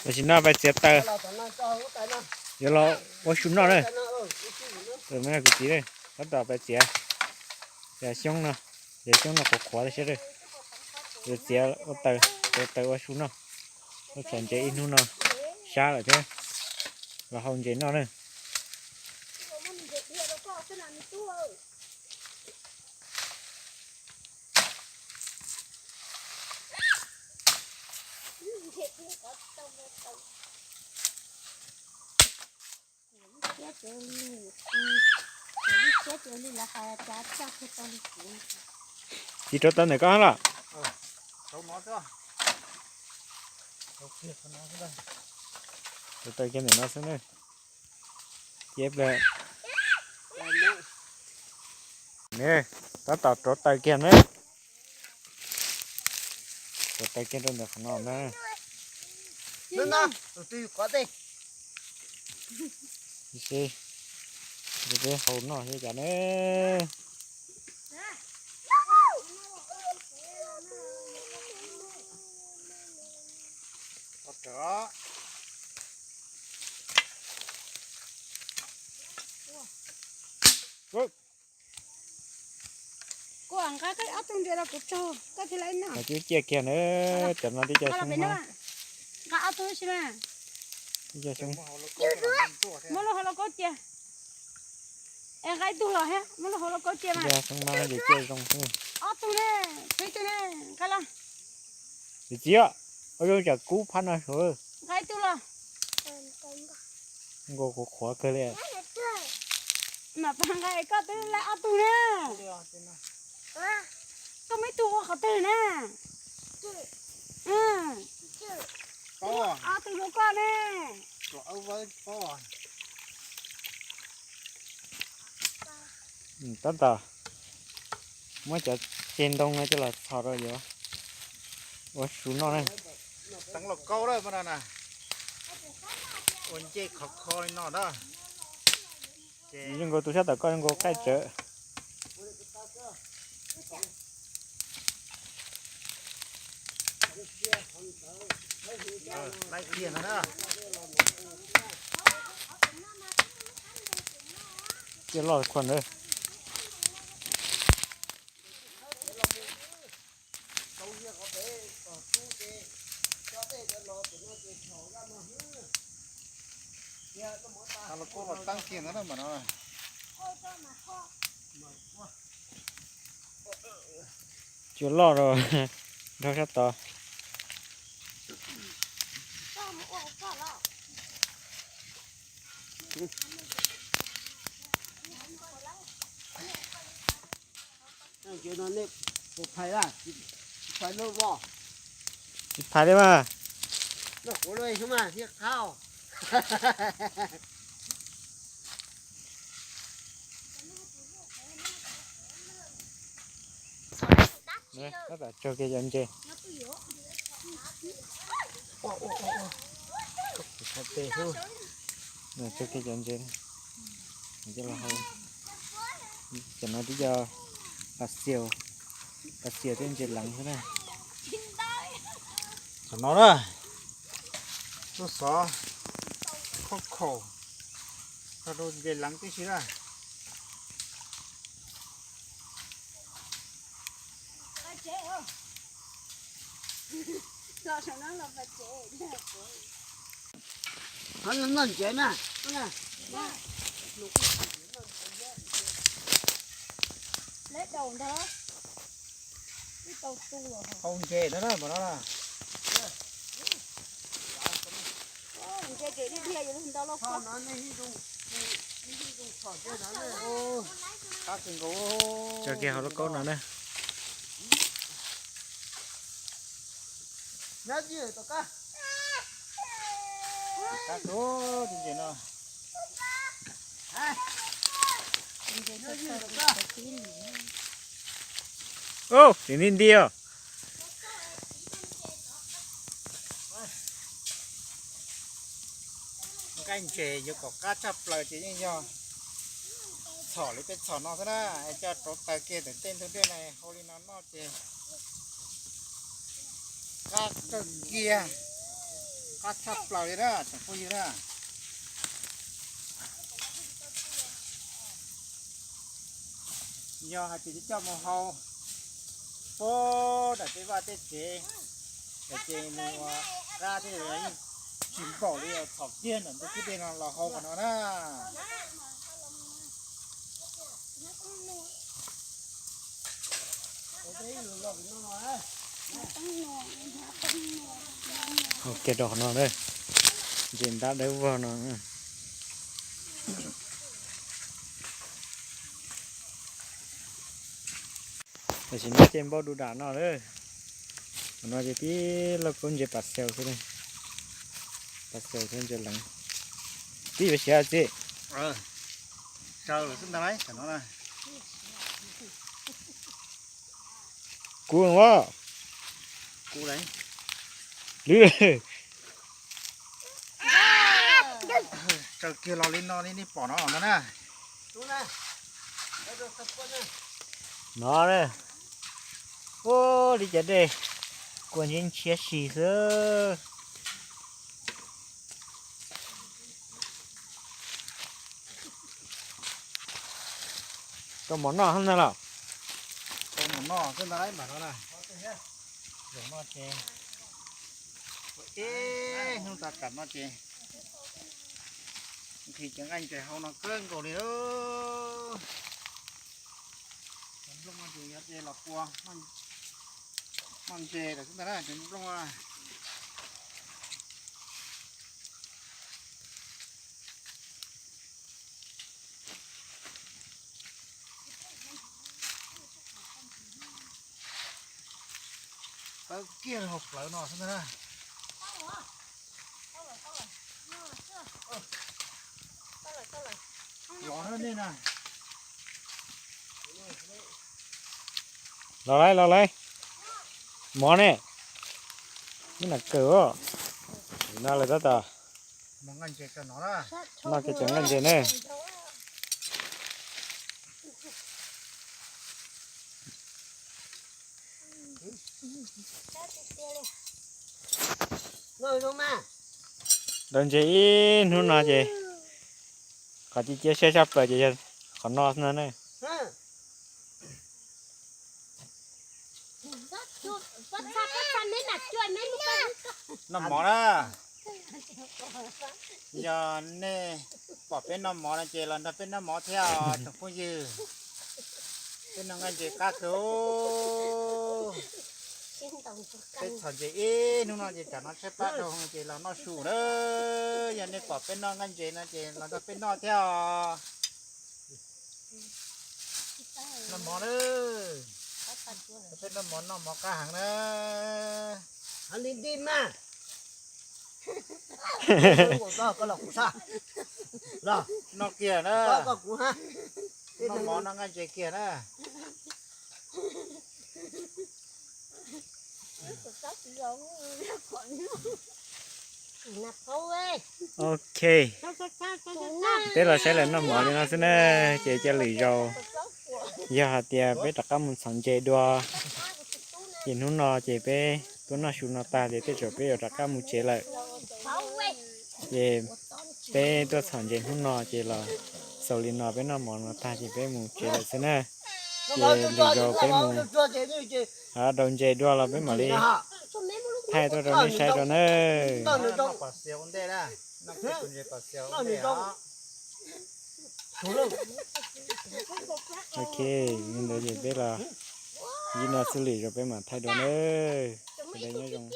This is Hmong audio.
Tam sim no pais txiav taws, yuav los ua su noj na. Kuv txiv, tab tom pais txiav cov xyoob no, cov xyoob no qhuav qhuav thiab. Yuav txiav ua taws, txiav taws ua su noj. Ua txhom ntses ib hnub no sab lawm thiab, los hau ntses noj na. Txiv rauv taws ntawm koj los? Rauv taws kiag ntawm no xwb na. Cia plaws. Tab tom rauv taws kiag na. Rauv taws kiag rau ntawm qhov no na. Peb hau noj thiab cas ne. Kuv nqa ob tug ntses los kuv tsaug koj thiaj li noj. Cib ciaj kiag na, cov no tib co xyoob hmab. Nqa ob tug si mas. Tib co xyoob. Muab lub hauv lauj kaub cia. Es nqa ib tug los thiab, muab lub hauv lauj kaub cia mas. Xyoob hmab no ces ciaj zoo xwb. Ob tug ne, tshuav ib tug ne, nqa los. Txiv, ua zoo tsam kub phab no suav. Nqa ib tug los. Nkaus qhuav qhuav kawg li. Mas pab nqa es koj twb laib ob tug na. Koj muaj ib tug ua qhov twg na? Ob tug hlua koj ne. Tab tom muab cov ceg ntoo no coj los txhos rau yuav ua su noj na. Teev lauj kaub na, ua ncej khov kho li no na. Zoo nkaus tus sab tom koj zoo nkaus qaij tsawv. Ciaj loj khuag ntawd. Los koj los teeb kiag ntawd na mas no. Cua loj rau nrog sab tod. Cua no nej puas phais la? Tsis phais lawm mas. Tsis phais li mas. Noj quav luaj xwb mas thiaj qab. Tab tom tsaug kiag cov ntses. Tsaug kiag cov ntses. Cov no twb yog pas xias, pas xias thiab ntses leev xwb na. Cov no na, lub xov khob khaum, rau ntses leev tib si na. Noj ntses na. Hau ntses no na, mas no na. Tso kiag hauv lub kaub no na. Ub, nim nti nti os. Nqaij ntses yuav kom qab tshaj plaws ces yeej yog txhom li peb txhom no xwb na, coj rauv taws kiag ntawm tej ntug dej na, hau li no noj ces qab kawg kiag. Qab tshaj plaws li na tsoom phooj ywg na. Yog hais tias coj mus hau puag nram tej vaj tej tsev, ces nws ua qab thiab yeej tsis npaum li thaum tiag ntawm ntug kwj deg no los hau qhov no na. Hau kiag rau qhov no, ntses ntab dawb vog no. Tam sim no ces npau du dam no lawm. Qhov no ces tib lauj kaub ntses pas xaus xwb, pas xaus thiab ntses leev. Tib yuav siav txiv. Tsaws lawm xwb ntag lauj, tam no na. Kuv ua, kuv lawm. Lwm, tsaws kiag los li no li nej pom no ntag na. No na, ua li cas dej kua ntshiab ntshiab si xwb. Rau mov noj xwb ntag los? Rau mov noj xwb ntag lauj, mam no na. Zaum no ces, ib hnub tas kam no ces nqhis cov nqaij ntses hau no kawg nkaus li. Cov nplooj no ces yog ces los pua noj ntses lawm xwb ntag na cov nplooj. Tawm kiag hauv plawv no xwb ntag na. Los nej na. Los lauj, los lauj. Mov ne, ib nam kawm no lawm tab tom noj kiag cov nqaij ntses ne. Daus ntses ib hnub no ces qhov cia siab tshaj plaws ces yog qhov no xwb no ne. Noj mov na. Yog nej pom peb noj mov no ces los nrog peb noj mov thiab os tsoom phooj ywg. Peb noj nqaij ntses qab kawg. Peb txhom ntses ib hnub no ces tsam no tshaib plab dhau ces los noj su na. Yog nej pom peb noj nqaij ntses no ces los nrog peb noj thiab os. Noj mov na. Peb noj mov, noj mov qab heev na. Noj kiag na. Noj mov noj nqaij ntses kiag na. Ok, peb los saib lawv noj mov li no xwb na. Ces cia lwm zaus yog hais tias peb rov qab mus txhom ntses dua, ces hnub no ces peb tuaj noj su no tag ces tej zaum peb yuav rov qab mus tsev lawm. Ces peb tuaj txhom ntses hnub no ces los xaus li no, peb noj mov no tag ces peb mus tsev lawm xwb na. Ces lwm zaus peb mus daus ntses dua los peb mam li thaij tuaj rau nej saib rau na. Ok, li ntawd ces peb los li no xwb, lwm zaus peb mam thaij dua na. Sawv daws nyob zoo.